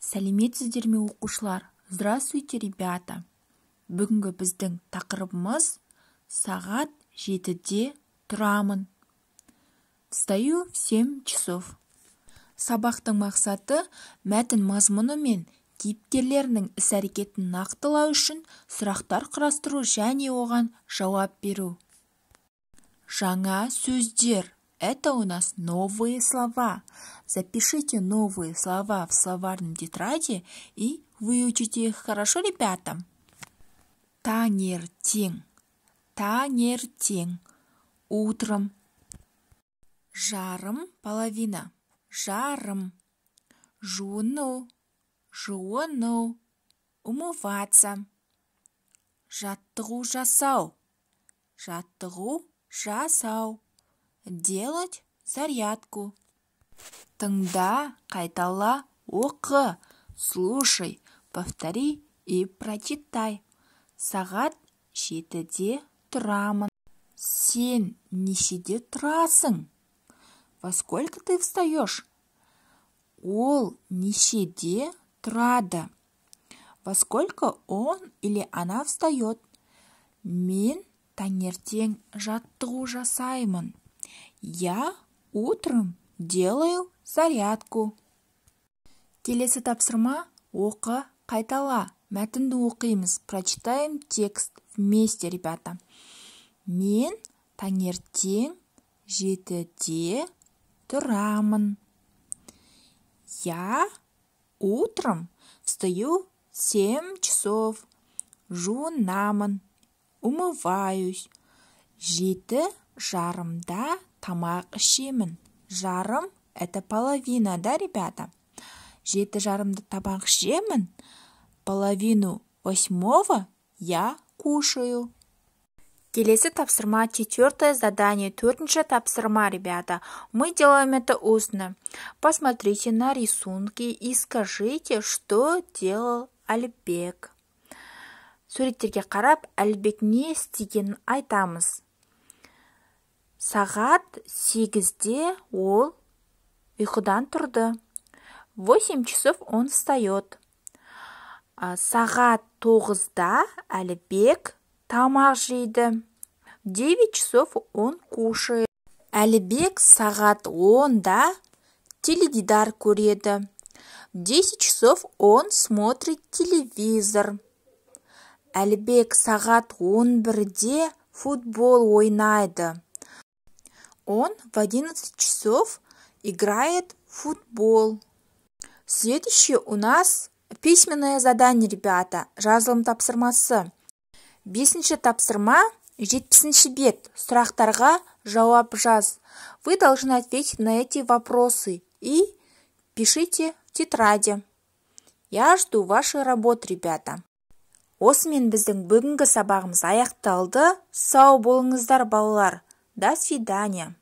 Сәлеметсіздер ме, оқушылар! Здравствуйте, ребята! Бүгінгі біздің тақырыбымыз: «Сағат 7-де тұрамын», «Встаю в 7 часов». Сабақтың мақсаты: мәтін мазмұны мен кейіпкерлерінің іс-әрекетін нақтылау үшін сұрақтар құрастыру және оған жауап беру. Жаңа сөздер — это у нас новые слова. Запишите новые слова в словарном тетради и выучите их хорошо, ребята. Таңертең, таңертең — утром. Жарым — половина, жарым. Жуыну, жуыну — умываться. Жаттығу жасау, жаттығу жасау — делать зарядку. Тыңда, қайтала, оқы. Слушай, повтори и прочитай. Сағат 7-де тұрамын. Сен нешеде тұрасың? Во сколько ты встаешь? Ол нешеде тұрады? Во сколько он или она встает? Мен таңертең жаттығу жасаймын. Я утром делаю зарядку. Келесі тапсырма: оқы, қайтала. Мәтінді оқимыз. Прочитаем текст вместе, ребята. Мен таңертең 7-де тұрамын. Я утром встаю в 7 часов. Жуынамын — умываюсь. 7:30-да тамақ ішемін. Жарым — это половина, да, ребята? 7:30-да тамақ ішемін. Половину восьмого я кушаю. Келесі тапсырма, четвертое задание, төртінші тапсырма, ребята. Мы делаем это устно. Посмотрите на рисунки и скажите, что делал Әлібек. Суреттерге қарап, Әлібек не істегенін айтамыз. Сағат 8-де ол ұйқыдан тұрды. В 8 часов он встает. Сағат 9-да Әлібек тамақ жейді. В 9 часов он кушает. Әлібек сағат 10-да теледидар көреді. В 10 часов он смотрит телевизор. Әлібек сағат 11-де футбол ойнайды. Он в 11 часов играет в футбол. Следующее у нас письменное задание, ребята. Жазылым тапсырмасы. Бесінші тапсырма, 70-бет. Сұрақтарға жауап жаз. Вы должны ответить на эти вопросы и пишите в тетради. Я жду вашей работы, ребята. Осымен біздің бүгінгі сабағымыз аяқталды. Сау болыңыздар, балалар. До свидания.